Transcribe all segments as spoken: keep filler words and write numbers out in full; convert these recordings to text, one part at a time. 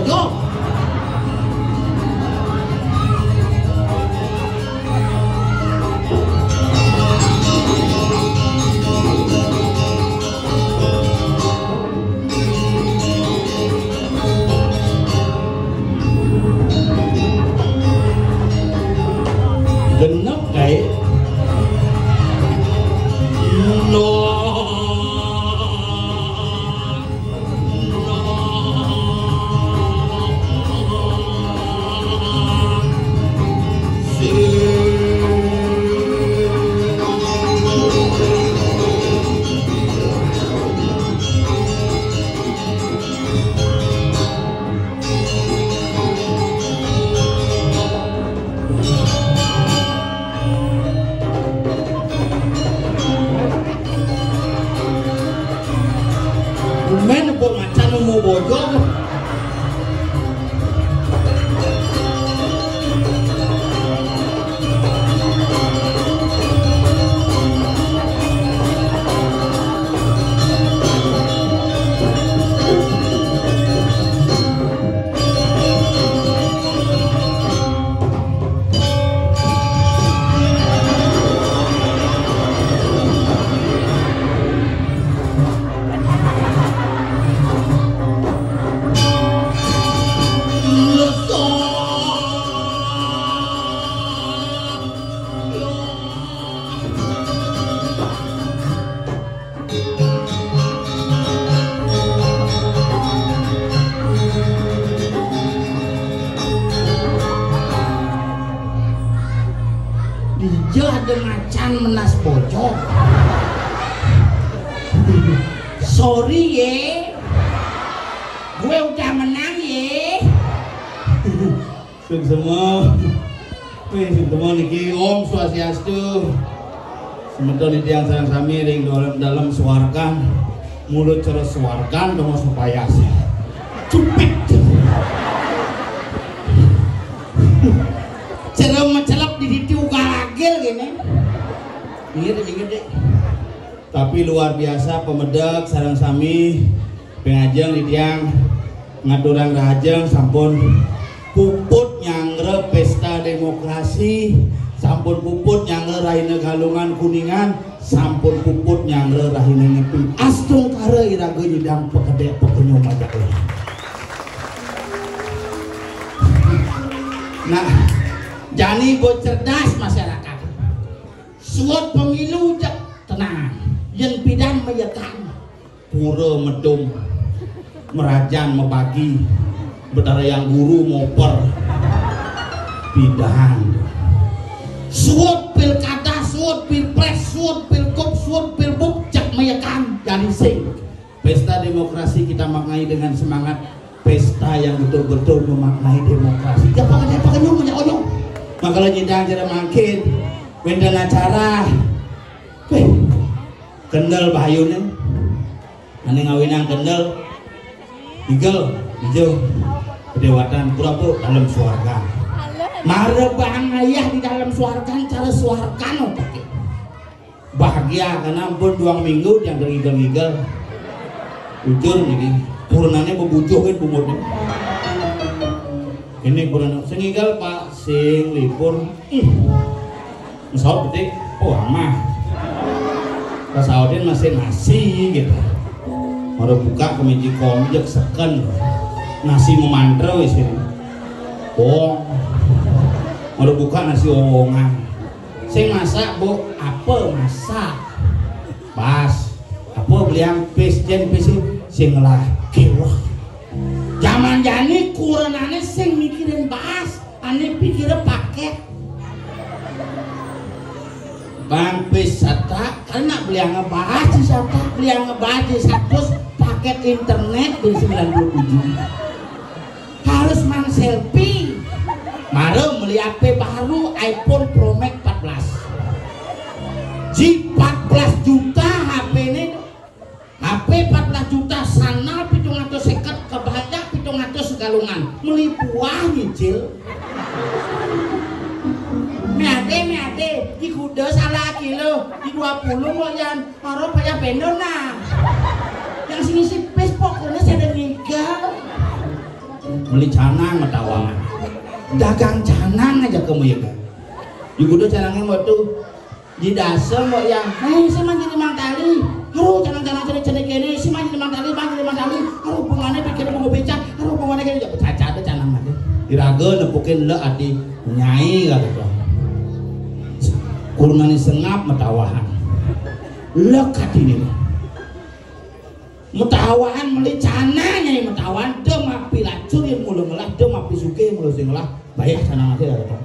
Yo. Genep kae. No. Bumen empuk macan nemu bojong. Dia ada macan menas bojong. Sorry ye, gue udah menang ye. Suksma. Wih, suksma niki. Om Swastiastu. Semeton titiang sareng sami ring dalem, dalem swargan. Mulut cara swargan dong supaya sih. Cupit. Cerem mecelep di titi ugal agil gini. Ingat, ingat deh. Tapi luar biasa pamedek sareng sami. Ping ajeng titiang ngaturang rahajeng sampun puput nyanggra pesta demokrasi, sampun puput nyanggra rahina Galungan Kuningan, sampun puput nyanggra rahina Nyepi. Astungkara iraga nyidang pakedek pakenyum ajak. Nah, jani buat cerdas masyarakat. Suud pemilu jek tenang. Yen pidan meyekan. Pura medum, merajan mebagi, Betara Yang Guru moper. Pidan. Suud pilkada, suud pilpres, suud pilkub, suud pilbub, cek meyekan, jadi sing. Pesta demokrasi kita maknai dengan semangat pesta yang betul-betul memaknai demokrasi. Jangan pakai, jangan pakai nyung, jangan onyong. Makanya nyidang cara mangkin, wenten acara. Weh, kendel bahayune. Ane ngawinang kendel. Igel, ijo. Kedewatan pura-pura dalam swarga. Mara bang ayah di dalam swarga, cara swarga no pakai. Bahagia karena ampun duang minggu yang terigel-igel. Ujur ini. Purnane bebujuh kan bumutnya. Ini purna sing igel, Pak, sing lipur. Ih. Mesot betik, oh amah. Pas audin masih nasi gitu. Baru buka kemeji komjek seken. Nasi memantra wis ini. Wong. Baru buka nasi wongan. Sing masak, Bu, apa masak? Pas. Apa beliang pis jen pis sing lah kiwah. Zaman jani kurenane sing mikirin bahas, ane pikire paket. Bang pis sata, karena beliang ngebahas di sata, beliang ngebahas di satu paket internet di sembilan puluh tujuh. Harus mang selfie. Mara meli H P baru, iPhone Pro Max empat belas. Ji empat belas juta H P ini. H P empat belas juta, sandal pitung atus seket, kebaya pitung atus segalungan. Meli buah nyicil. Meade, meade, di kuda salah kilo, di dua puluh mau yan, ora payah bendo nah. Yang sing isi pis pokoknya saya ngigal. Meli canang matawangan. Dagang canang aja kamu ya, Kak. Di kuda canangnya waktu di dasa, Mbok, ya. Eh, saya manjir limang tali. Aduh, canang-canang cenik-cenik ini, saya manjir limang tali, manjir limang tali. Aduh, hubungannya pikir mau becak. Aduh, hubungannya kayak becak ada canang aja. Iraga nepukin le ati nyai kata tuh. Kurunani sengap matawahan. Lek ati ini. Matawahan meli canang nyai matawahan, de mapi lacur yang mula ngelah, de mapi suke mula sing ngelah. Bayah canang aja kata tuh.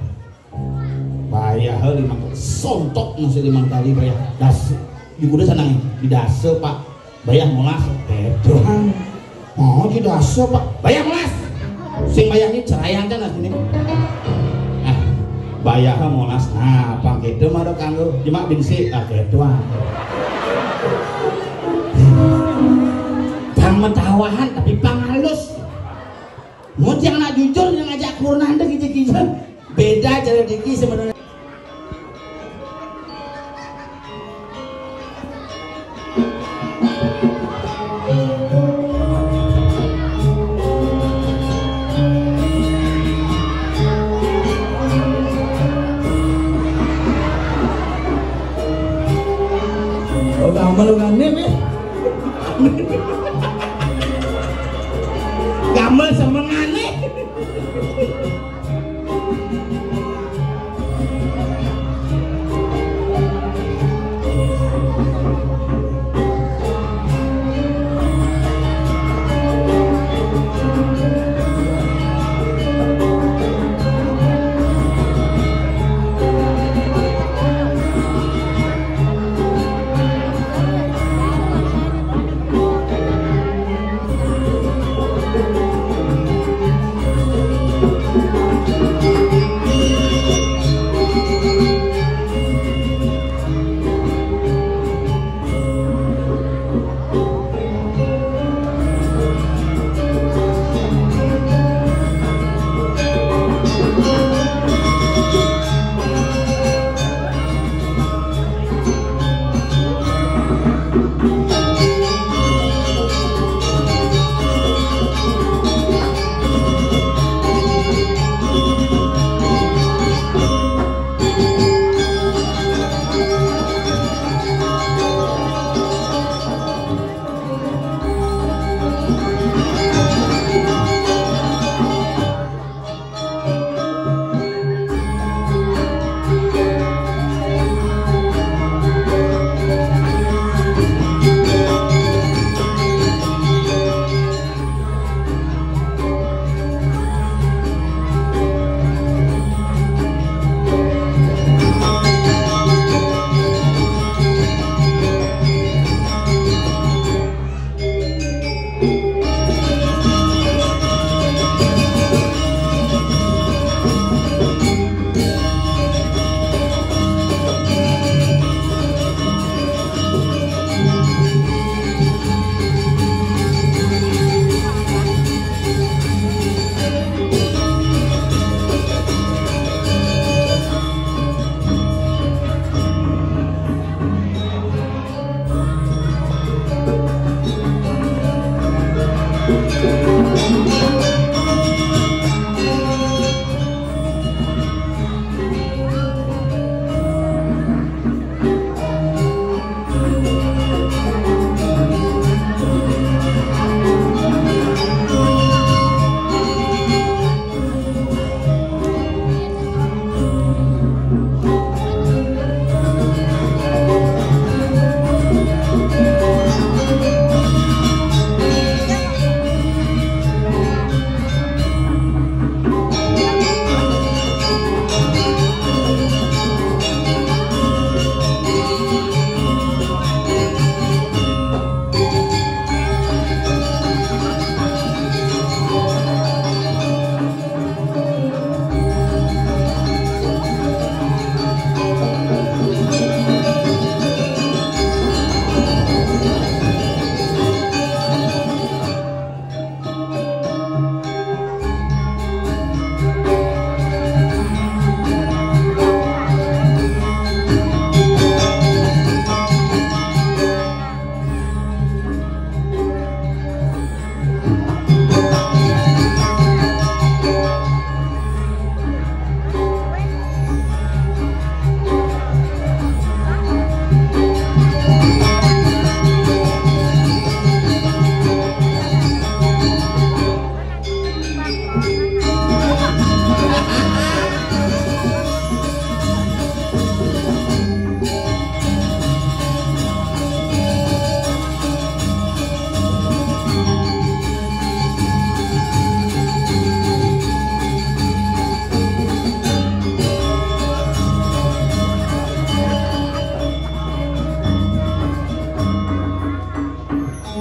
Bayah limang sontok nasi limang tali bayah. Das di kuda sanang di dasa, Pak. Bayah molas. Betul. Oh, di dasa, Pak. Bayah molas. Sing bayah ini ceraian kan sini. Ah, bayah molas. Nah, pang gitu mah kanggo jemak bingsi. Ah, gitu ah. Pang metawahan tapi pang halus. Mun yang nak jujur yang ngajak kurunanda gitu-gitu. Beda cara diki sebenarnya. Oh, kamu lu nganim ya? Gamel semengane.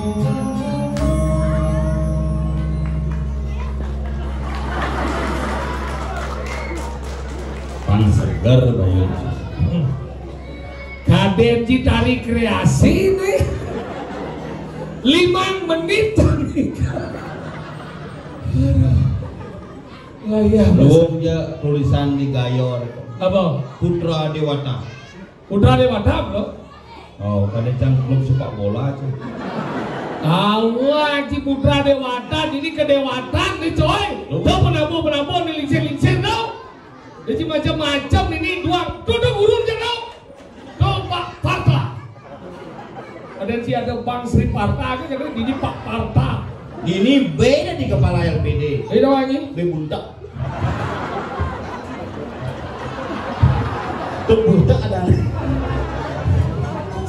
Pan seger, Bayu. Kadén ci tari kreasi nih. Limang menit tadi. Aduh. Lah ya, Mas. Luwung ja tulisan di gayor. Apa? Putra Dewata. Putra Dewata, Bro? Oh, kadén cang klub sepak bola, cuy. Awak ci Putra Dewata, ini kedewatan nih, coy. Loh. Tuh, penabuh-penabuh nih, lingsir-lingsir, tuh. Jadi macam-macam ini, dua, duduk urun, tuh. Tuh, Pak Parta. Ada si ada Bang Sri Parta, kan, kadén ini Pak Parta. Ini beda di kepala L P D. Beda lagi? Be buntak. Tuh buntak ada.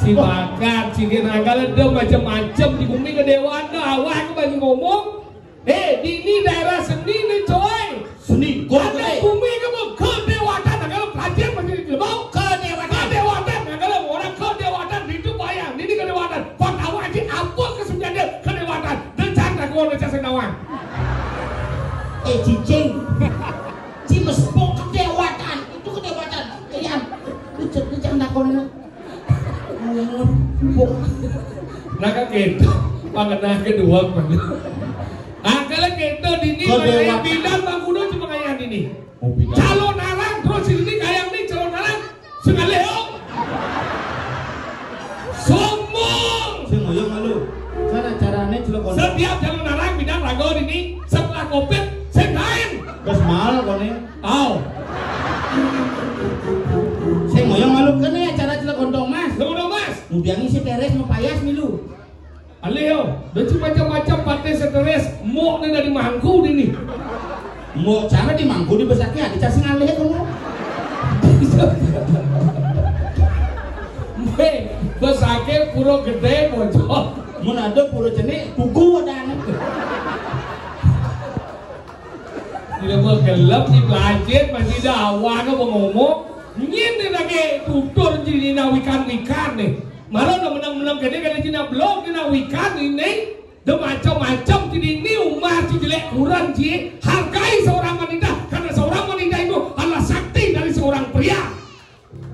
Si bakat, si ginagal ada macam-macam di bumi kedewatan, awak bagi ngomong. Eh, di ini daerah seni nih, coy. Seni, gua ada bumi kamu kedewatan, kalau pelajar masih di Lebau. Kedewatan. Kedewatan, kalau orang kedewatan, di itu bayang, ini kedewatan. Kau tahu aja apa kesembilan kedewatan? Dencang tak gua dencang senawang. Eh, cicing. Ci mesepok kedewatan. Itu kedewatan. Iya. Lu ce-, lu jangan takon. Nah, kan gitu. Pangenah kedua, Pak. Ah, kalau gitu, dini, kedewatan. Bidan Bang Kudo cuma kayak ini. Oh, bidan. Calon alang, terus ini kayak ini calon alang. Sing alih, oh. Sombong. Sing ngoyong malu. Cara-carane celuk kono. Setiap calon alang bidan rago ini setelah covid, sing lain. Wes mal kone. Au. Sing ngoyong malu kene acara celuk kontong mas. Celuk kontong mas. Ngudiangi si Teres mau payas milu. Alih yo, udah macam-macam partai stres, mau nih dari mangku ini. Mau cara di mangku di besaknya ada casing alih kamu. Hei, besaknya pura gede bocor. Mun ada pura cenik, tugu ada anak. Tidak mau gelap di pelajar, masih ada awak apa ngomong. Nyin ni lagi tutur jadi nawikan-wikan nih. Malah udah menang-menang gede kali Cina belum kena wikan ini. Dia macam-macam jadi ini umar si jelek kurang ji. Hargai seorang wanita karena seorang wanita itu adalah sakti dari seorang pria.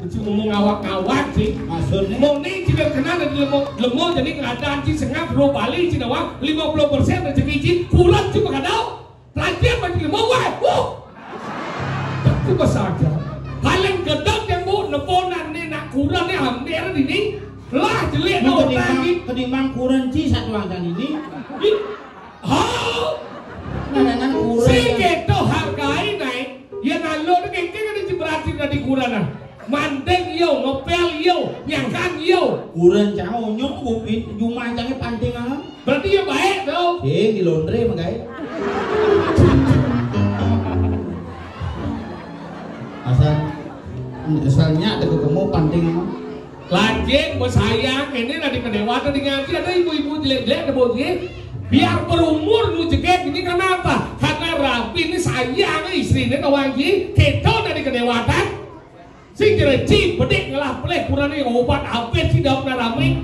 Itu ngomong awak-awak sih. Maksudnya? Mau nih jika kenal dari lemo, lemo jadi ngeladaan si sengap dua Bali Cina wah lima puluh persen rezeki ji kurang cuma kadau. Latihan mati mau wae. Wuh. Itu besar aja. Paling gedeg yang bu neponan nih nak kurang nih hampir ini. Lah jelek no ketimbang, tadi. Ketimbang kurang ci satu angkan ini. Ih. Hau. Nah, nah, nah, kurang. Si gitu hargai naik. Ya nalo tuh kengkeng ada berarti tadi kurang nah. Mandeng yo, ngepel yo, nyangkang yo. Kurang cang onyong kupit, jumah cangnya panting ah. Berarti ya baik dong. Sing di laundry mah gaé. Asal, asal nyak teu ketemu panting mah. Lajeng bersayang ini lagi kedewatan dengan ada ibu-ibu jelek-jelek ada bau jelek. Biar berumur nu jegek ini kenapa? Karena rabi ini sayang istrinya kawan ji, kita dari kedewatan. Sing jereci bedik ngelah peleh kurang nih obat apa sih daun rame.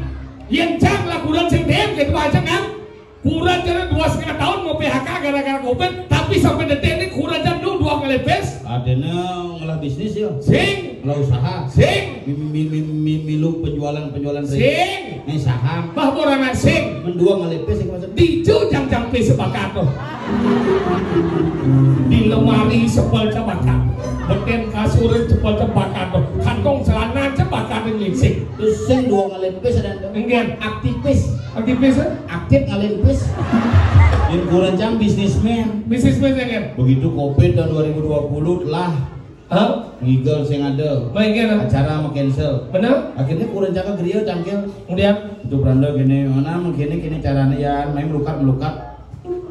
Yang cang lah kurang sing dem gitu aja kan. Kurang jadi dua setengah tahun mau P H K gara-gara covid, tapi sampai detik ini kurang jadi dua kali pes. Adena ngelah bisnis ya. Sing. Ngelah usaha. Sing. Mi-, mi-, mi-, mi-, milu penjualan-penjualan sing. Nih saham. Bah orang sing. Mendua ngelah pes yang masuk. Di jujang jang pes sepakat tuh. Di lemari sepel cebakan, beten kasur sepel cebakan, kantong celana cebakan ngingsing. Terus sing dua ngalipis ada. Enggak. Aktivis. Aktivis, eh? Aktif ngalipis. Yang kurang cang bisnismen. Bisnismen, enggak? Begitu covid tahun dua ribu dua puluh telah. Hah? Ngigel sing ada. Baik, ya, nah. Acara mau cancel. Benar? Akhirnya kurang cang geria tangkil. Kemudian? Itu beranda gini, mana mungkin ini caranya ya, main melukat-melukat.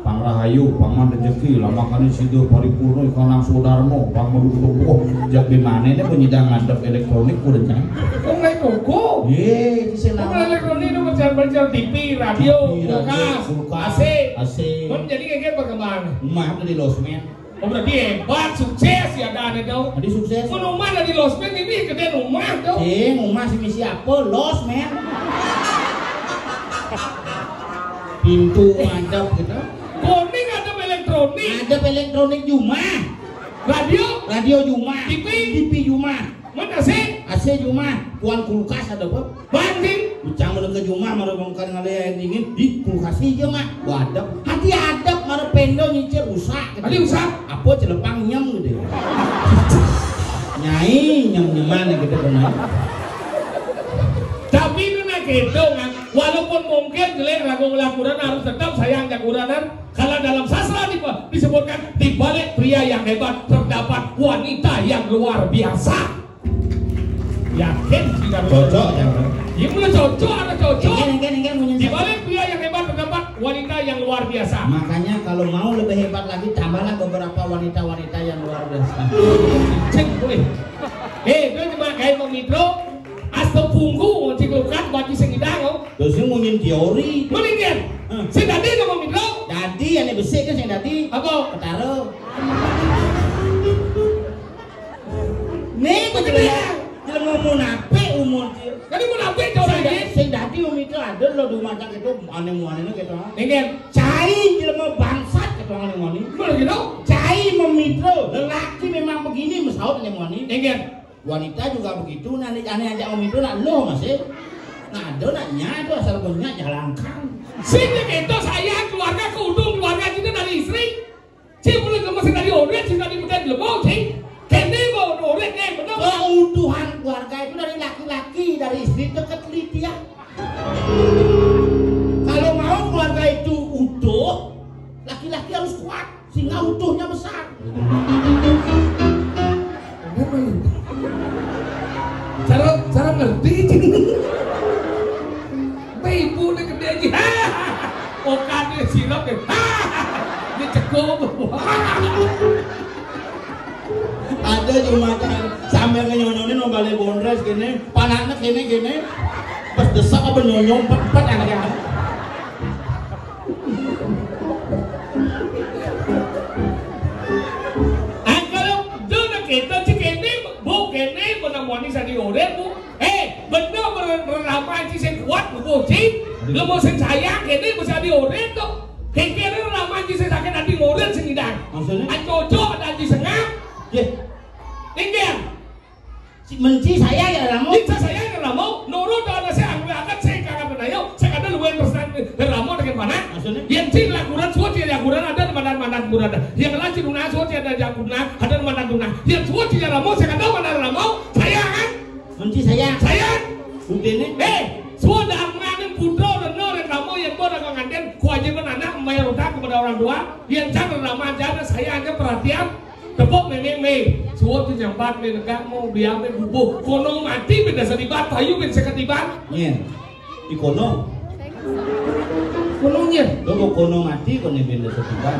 Pang Rahayu, Paman Rejeki, Lamakane Sida Paripurna, Kanang Sudarma, Pang Madukuh, jak di mana ini penyidang ngadep elektronik udah jangan. Oh, main toko? Ye, itu sih nama. Elektronik itu macam-macam T V, radio, T V, radio, kulkas, kulkas, A C. A C. Kan jadi kayak perkembangan. Rumah udah di losmen. Oh, berarti hebat, sukses ya, ada, ada dong. Tadi sukses. Mun rumah ada di losmen, ini gede rumah dong. Eh, rumah si misi apa? Losmen. Pintu ngadep gitu. Koné ngadep elektronik. Ngadep elektronik jumah. Radio. Radio jumah. T V. T V jumah. Mén A C. A C jumah. Puan kulkas ada apa? Banding. Ucang udah ke jumah, mara bongkar ngalih air dingin. Di kulkas aja mah. Wadep. Hati adep, mara pendo nyicir rusak. Hati rusak. Apa celepang nyem gitu. Nyai nyem-nyeman gitu benar. Tapi itu nak gitu kan. Walaupun mungkin jelek ragu ngelakukan harus tetap sayang jaguran. Kalau dalam sastra di- disebutkan di balik pria yang hebat terdapat wanita yang luar biasa. Yakin sih kan? Cocok ya, Bang? Iya, mulai cocok, ada cocok. Engken, engken, engken, punya Di balik pria yang hebat terdapat wanita yang luar biasa. Makanya kalau mau lebih hebat lagi, tambahlah beberapa wanita-wanita yang luar biasa. Cek boleh. Eh, itu cuma kayak mau mitro. Asta punggu, cik lukat, baju sing idang, oh. Terus ini ngomongin teori. Mending dia. Hmm. Sing tadi ngomong mitro. Tadi yang besik kan sing tadi. Apa? Ketara. Nih, kok jelema, jelema munafik umur dia. Tadi munafik coba Sing da-, ini. Sing dadi umur itu ada lo di rumah sakit itu, aneh-aneh gitu. Ningen. Cai jelema bangsat gitu, aneh-aneh. Bener gitu? Cai memitra, lelaki memang begini, mesaut aneh-aneh. Ningen. Wanita juga begitu, nanti aneh aja umur itu nak lo masih. Nah, ada nak nyatu asal punya jalangkang. Sing gitu saya keluarga keuntung keluarga kita dari istri. Cing, mulai ke mesin dari oren, cing, dari medan lemau, cing. Kene mau oren, eh, bener. Keutuhan keluarga itu dari laki-laki, dari istri deket lidah. Kalau mau keluarga itu utuh, laki-laki harus kuat, sehingga utuhnya besar. Cara, cara ngerti, cing. Mbak ibu nih gede aja. Okane sirep ya. Ini cekung. Ada cuma sambil ngenyonyonin mau balik bondres gini, panaknya gini gini, pas desak apa nyonyong pet pet anaknya. Angkal dona kita cik ini bu kene pernah moni sadi ore bu. Eh, bener bener rerama ci sing kuat, Bu Ci. Lu mau sing sayang, kene bisa diurin tuh. Kengkene rerama ci sing sakit hati ngurin sing idang. Maksudnya? Ancoco ada di sengah. Ye. Tinggal. Si menci saya ya, Ramo. Kita saya ya, Ramo. Nurut ada saya anggur akan saya kangen benayo. Saya kata lu yang terus dan Ramo dengan mana? Maksudnya? Yang cing lakuran, suat ya lakuran, ada mandan-mandan kurada. Yang lagi lunas, suat ya ada jakunan, ada mandan lunas. Yang suat ya Ramo, saya kata mana Ramo? Saya kan? Menci saya. Saya. Buktinya? Eh, sudah menganin putra dan nol yang kamu yang kau dah nganten kewajiban anak membayar utang kepada orang tua. Yang jangan lama aja, saya hanya perhatian. Tepuk memeng me. Suat tu nyambat me negak mau biar me bubuh. Kono mati beda sedibat, payu ben seketiban. Iya. Di kono. Kononya. Lo kok kono mati, kono benda setiban.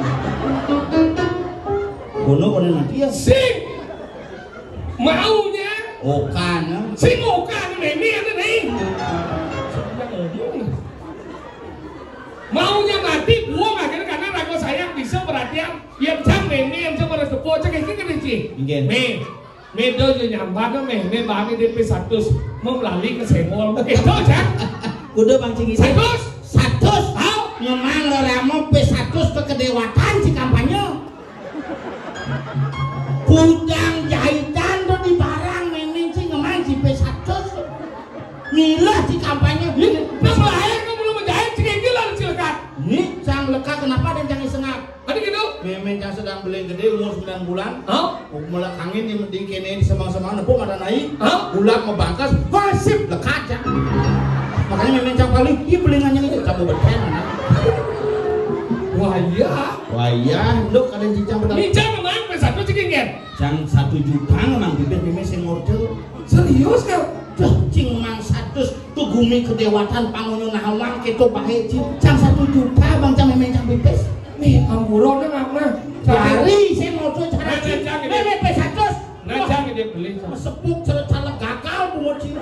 Kono, kono mati ya. Sing. Maunya. Okan, ya. Sing okan, meme ada nih. Maunya mati, buang akhirnya karena ragu sayang bisa perhatian. Yang cang meme, yang cang pada sepo, cang ini kan sih. Nggih. Me, me do yo nyambat, me, me bami D P seratus, mau melali ke semol. Itu cang. Kudu Bang Cing. Seratus. Seratus. Tahu? Memang lo ramo P seratus ke kedewatan si kampanye. Kudang jahitan tuh di barang, meme sih ngemang si P seratus. Milah si kampanye. Ini, nah, melahir kok belum menjahit, si gigi lah silakan. Ini cang lekat kenapa dan cang isengak? Ada gitu? Meme cang sedang beli gede umur sembilan bulan. Hah? Mulai angin di, di kene di semang-semang nepuk ada naik. Hah? Ulat ngebangkas, wah sip lekat ya. Makanya meme cang paling, iya beli nanya ini kamu berpen. Wah iya. Wah iya, lu kadang cincang betul. Ini cang kemarin P seratus cing kan? Cang satu juta memang bibit meme sing model. Serius kan? Dah cing mang seratus tuh gumi kedewatan pangunyo nawang keto baik cing. Cang satu juta bang cang meme cang pipis. Nih, ampura nang apa? Dari sing model cara Nah, cing. Nah, cang, Meme P seratus. Nah, Wah, cang dia beli. Mesepuk cara caleg gagal bungo cing.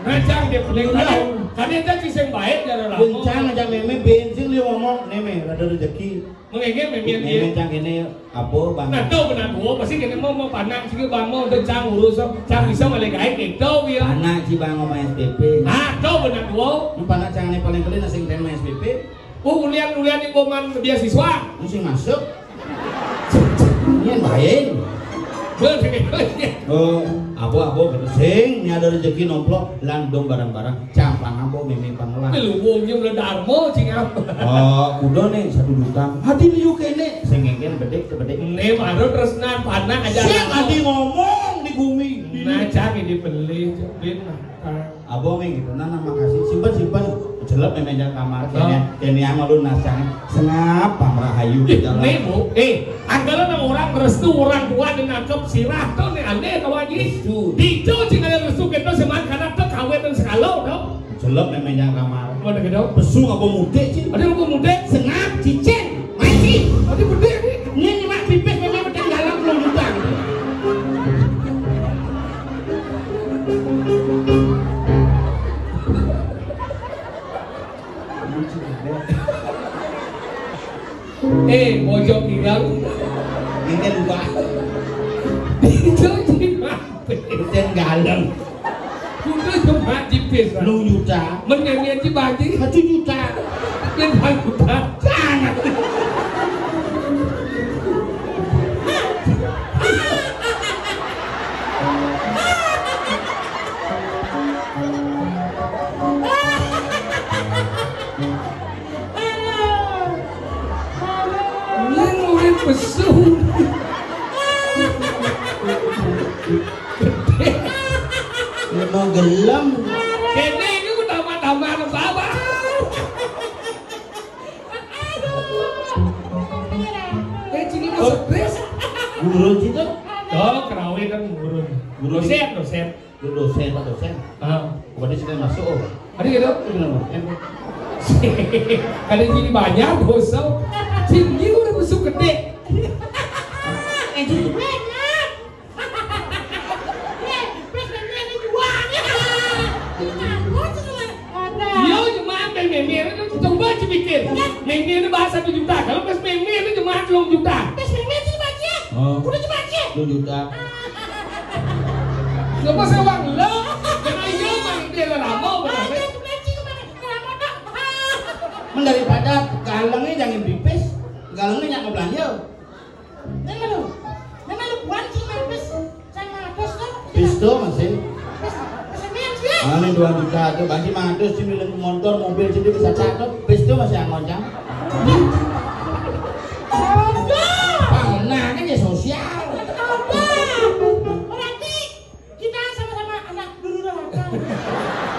Nah, cang dia beli. Iya. Kan, kan dia cang sing baik cara lama. Bencang aja meme bensin dia ngomong, "Nih, me, rada rezeki." Mengengel meme dia. Meme cang ini apa bang? Nah, tuh benar gua pasti kena mau mau panak sih bang mau udah cang urus cang bisa malah gaib gitu ya. Anak si bang ngomong S P P. Nah, tuh benar gua. Ini panak cang ini paling keren asing tema S P P. Oh, ulian-ulian ibu man beasiswa. Ini sing masuk. Ini yang lain. Bener. Oh, abo-abo gitu. Sing, ini ada rezeki nomplok, landung barang-barang. Campang abo, mimi pangelan. Belum umumnya belum darmo, cing apa? Oh, udah nih, satu juta. Hati liu kene. Sing ngengken bedik, bedik. Ini baru terus nan panak aja. Siap hati ngomong di bumi. Nah, cang ini beli, jepit, nah. Abang yang gitu, nah, nah, makasih. Simpen, simpen. Jelek memang jangan kamar. Kayaknya, kayaknya yang malu nasang. Sengapa merahayu di dalam. Nih, Bu. Eh, anggaran orang restu orang tua dan nangkep sirah tuh nih aneh kawan ini. Restu. Dijo cing ada restu kita semangat karena tuh kawin dan sekalo tuh. Jelek memang jangan kamar. Mana gitu? Besu apa mudik sih? Ada apa mudik? Sengap, cicing, mancing. Ada mudik nih. Ini nih mak pipis memang udah dalam belum lubang. Eh, pojok bilang. Ini lupa. Itu cuma. Udah galem. Kudu cuma tipis. Lu juta. Menyanyi aja bagi. Satu juta. Yang juta. Jangan. Ini murid besar. Gedhe. Ya mau gelem. Kene ini ku tambah-tambah apa? Eh, sini mau stres. Gurun situ. Oh, kerawe kan gurun. Gurun. Dosen, dosen. Lu dosen, Pak dosen. Ah. Bukan di sini masuk, oh. Ada gitu? Itu nama, em. Ada gini banyak, bosok. Tinggi udah besuk gede. Eh, jadi banyak. Eh, pas banyak ini jual. Ada. Iya, cuma ambil meme itu coba aja pikir. Meme itu bahasa satu juta. Kalau pas meme itu cuma telung juta. Pas meme itu cuma dia. Oh. Udah cuma dia. Telung juta. Coba sewang lo. Jangan iya, Bang. Dia lah lama, Bang. Ada sebelah sini, Bang. Lama, Bang. Men daripada galengnya jangan pipis, galengnya nyak ngebelanja. Ini lu. Ini lu buan sih, Bang, pis. Sama terus tuh. Pis tuh masih. Pis, pis ini yang dia. Ah, ini dua juta tuh, bagi mah terus sih, milik motor, mobil sih, dia bisa cakep. Pis tuh masih angocang. Aduh. Pernah kan ya sosial. Aduh. Berarti kita sama-sama anak durhaka.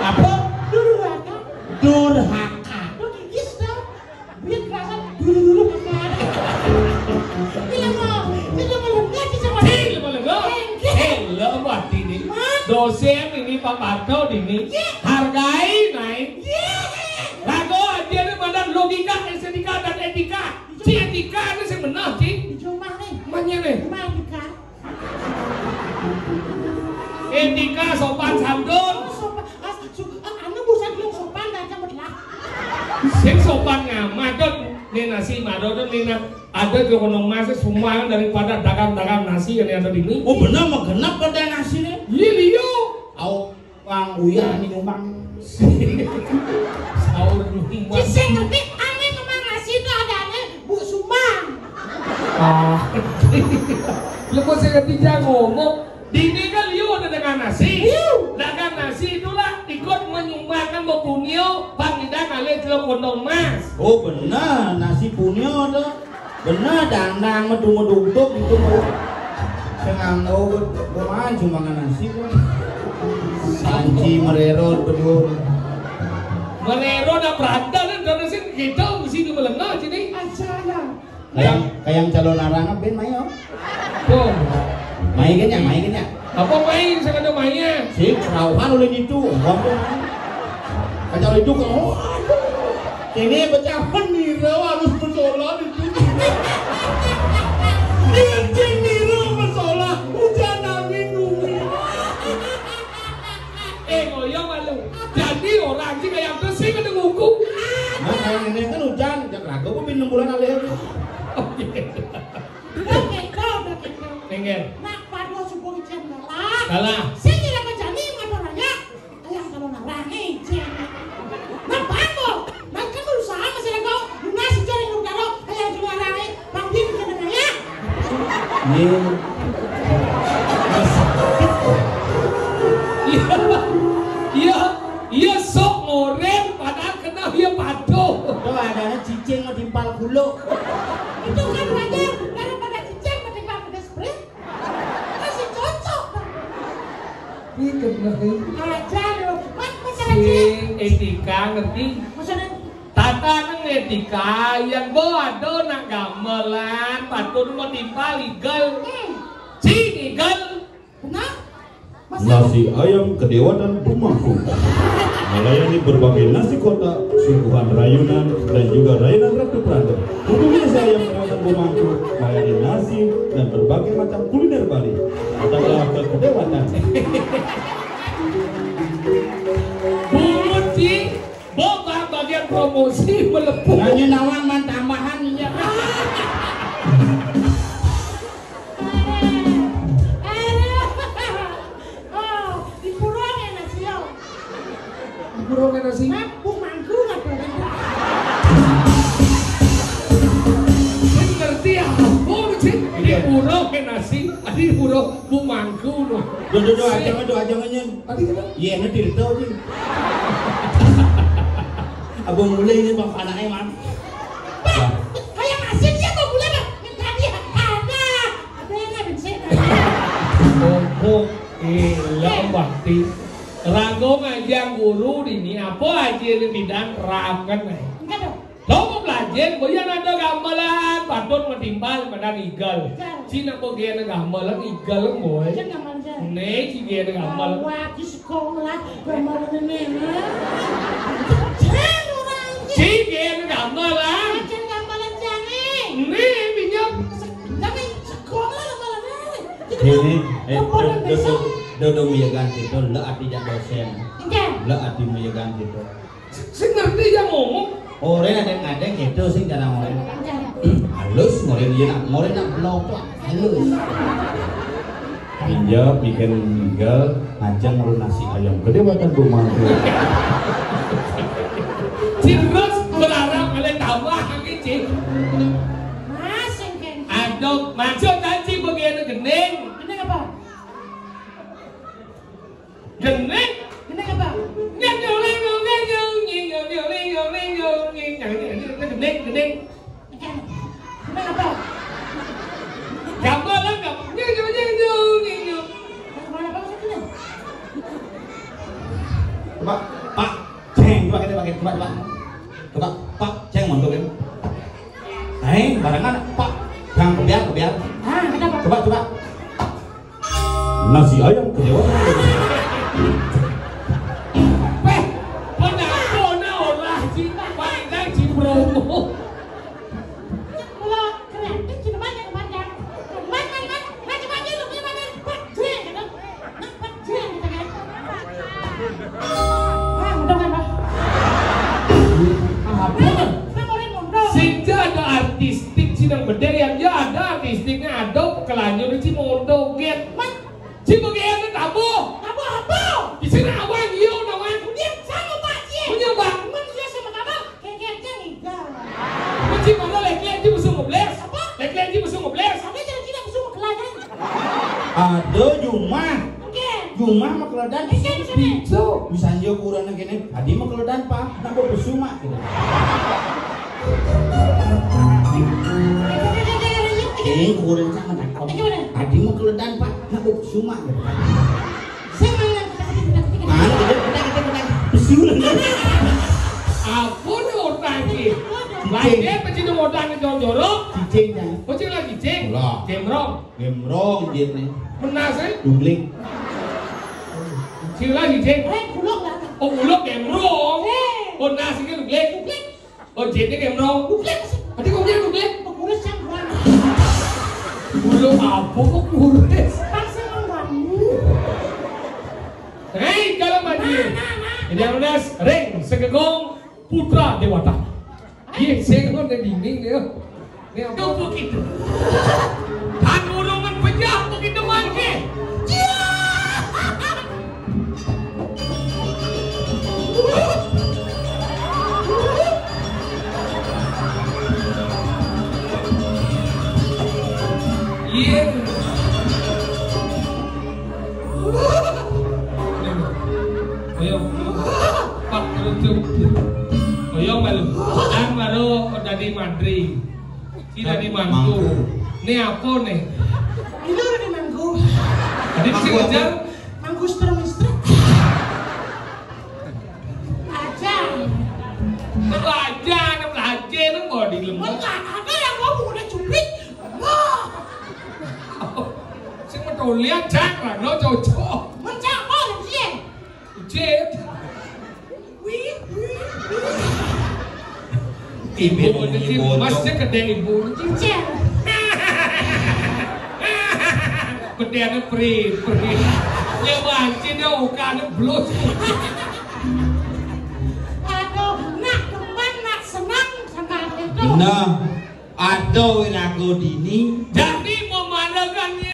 Apa? Durhaka. Durhaka. Lu gigis dong. Biar kerasa dulu-dulu kakak. Ini mau, ini mau lengket sih sama. Cing, lu mau lengket? Lengket. Eh, lo mati nih. Hah? Dosen ini Pak Parto ini. Iya. Hargai, naik. Iya. Lagu aja nih, mana logika, estetika, dan etika. Ci etika ini sih benar, Ci. Di rumah nih. Mana nih? Rumah etika. Etika, sopan santun. Oh, sopan. Ah, su-, ah, anu busan belum sopan, dah cabut lah. Sing sopan ngamat, Don. Nih nasi, madon, nih na-, ada ke kono mas, semua daripada dagang-dagang nasi yang ada di ini. Oh, bener, mah genap pada nasi nih. Iya, liu. Au. Wang uyah nih nyumbang. Sahur nyumbang. Sing ngerti, ane ngomong nasi itu ada ane Bu Sumbang. Ah. Lu kok saya ketiga ngomong, dini kan liu ada dengan nasi. Liu. Dagang nasi itulah ikut menyumbangkan bepunio, Bang Idang alih telur kontong mas. Oh, benar, nasi punio tuh. Bener, dangdang, medung-medung, duk, gitu, mau. Sing nganggo, gua mancing mangan nasi, gua. Sanci, merero, berdua. Merero, nak berantem, kan, karena sih, kita mesti di melengah, sini. Aja, ya. Kayak, kayak yang calon arang, ben, mayo. Tuh. Main kan, ya, main kan, ya. Apa main? Saya kata mainnya. Si, kerauhan oleh itu. Ngomong. Kacau itu, oh, aduh. Ini pecah penira harus bersolat itu. Dia cing nira bersolat, hujan angin bumi. Eh, ngoyo malu. Jadi orang sih kayak apa sih kena nguku? Nah, kayak ini kan hujan, jak ragu aku bin enam bulan alih. Oke. Udah keto, udah keto. Minggir. Nak padha subuh ijen kalah. Kalah. Sing ora kejani motorane. Ayang kalau narang ijen. Nak panggo. Nak kan berusaha masih lego. Iya. Iya, iya, iya, sok ngoren, padahal kena iya patuh. Tuh adanya cicing mau timpal guluk. Itu kan wajar, daripada cicing mending pakai spray. Masih cocok. Ini kena ini. Ajar lu, Mat, Mat, ajar. Sing etika ngerti? Maksudnya? Tata nang etika, yang bo ada nak gamelan, patut mau timpal igel. Hmm. Cing igel. Benar? Masa? Nasi ayam kedewatan Bumangku melayani berbagai nasi kotak, suguhan rayunan, dan juga rayunan ratu peranda. Untuk nasi ayam kedewatan Bumangku melayani nasi dan berbagai macam kuliner Bali. Datanglah ke kedewatan. Bungut, Ci. Bo, ba-, bagian promosi melepuh. Nanya nawang man tambahan iya. Aduh. Aduh. Oh, dipurung ya nasi yo. Dipurung ya nasi? Hah? Bumangku nggak boleh. Sing ngerti apa, Ci? Iya. Dipurung ya nasi, dipurung Bumangku no. Duh, duh, duh, aja, duh, aja ngenyeng. Tadi kenapa? Iya, ini diri tahu, Ci. Abang mulai ini, Bang, anaknya, Bang. Bang, kayak masih dia mau mulai, Bang. Minta dia, ada. Ada yang nggak bisa. Ompong, eh, lah, bakti. Rago ngajang guru dini, apa aja ini bidang, rakan, eh. Enggak dong. Lo mau belajar, boyan ada gamelan, patut metimbal, mana igel. Igel. Cina kok gaya ada gamelan, igel, boy. Cina gamelan, Cina. Nih, ci gaya ada gamelan. Wah, di sekolah, gamelan ini, nah. Cina orang, Cina. Ci gaya ada gamelan. Cina gamelan, Cina. Nih, minyak. Jangan sekolah, gamelan ini. Ini, eh, gamelan do-, do-, besok. Do-, do-, do-, muyegan gitu, lo ati jak dosen. Enggak. Lo ati muyegan gitu. Sing ngerti ya ngomong. Orén ada ngadeng gitu sing cara ngorén. Halus ngorén dia nak, ngorén nak blok tuh halus. Inja bikin tinggal ngajang ngorén nasi ayam gede buatan rumah tuh. Cirus berharap oleh tambah lagi, Cik. Mas, yang kayak Aduh, maksud tadi bagian gending. Gending apa? Gending. Gending apa? Gending, gending. Gending apa? Gamelan, gamelan. Gamelan apa maksudnya? Coba, Pak, ceng, coba kita pakai, coba, coba. Coba, Pak, ceng, montok ini. Eh, barengan, Pak, yang kebiar, kebiar. Ah, kenapa? Coba, coba. Nasi ayam kedewatan. Peh, pernah, pernah olah cinta pandai cibromo. Kalau kreatif cinta banyak pandang. Man, man, man, man, coba aja lu punya mana? Pak, gue gitu. Nah, Pak, gue gitu kan. Ah, udah kan, Pak? Apa? Nah, orang ngomong. Sing ada artistik, sing nang bedé ya, ya ada artistiknya, ada kelanjur sih mau joget. Man, Ci bagian tabuh. Tabuh apa? Di sini awan, iya, nawan. Dia sama Pak Ci. Punya, Bang. Manusia sama tabuh. Kayak, kayak, kayak enggak. Ci mana lek-lek, Ci musuh ngebles. Apa? Lek-lek, Ci musuh ngebles. Ada cara kita musuh ngekelangan. Ada jumah. Oke. Jumah mah keledan. Oke, maksudnya? Bisa. Misalnya ukurannya gini, tadi mah keledan, Pak. Nah, gua pesuma gitu. Oke, ukuran sama tangkap. Oke, udah. Tadi mah keledan, Pak. Nah, gua pesuma gitu. Mana kita, kita, kita, kita. Pesuma. Apa nih orang ini? Cicing. Lagi apa sih orang yang jorok? Cicing, kan? Kok cicing lagi, cicing? Lah. Gemrong. Gemrong dia nih. Menas, eh? Dugling. Cicing lagi, cicing. Eh, bulog lah. Oh, bulog gemrong. Eh. Oh, nas ini dugling. Dugling. Oh, jitnya gemrong. Dugling. Tadi kok dia dugling? Pengurus yang kurang. Bulog apa kok kurus? Pas emang ganggu. Hei, kalau maju. Nah, nah, nah. Ini yang lunas, ring, segegong, putra dewata. Iya, saya kan udah dinding dia. Ini apa? Tuh, begitu. Kan urungan pejah begitu mangke. Iya. Ayo, Pak Kerucuk. Ayo, malu. Yang baru dari Madrid. Ini dari Mangku. Ini apa nih? Ini dari Mangku. Tadi bisa ngejar. Mangku istri-istri. Aja. Belajar, belajar, lu mau di lemot. Ada yang mau udah cubit. Wah. Sing metolian, cak, lah, no, cocok. Mencak apa, sih? Ucit. Wih, wih, wih. Ibu ini bodoh. Masih gede ibu. Cincin. Gedeannya pri, pri. Ya, mancing, ya, ukane blus. Aduh, nak demen, nak senang, sama itu. Benar. Ada wiraga dini, dak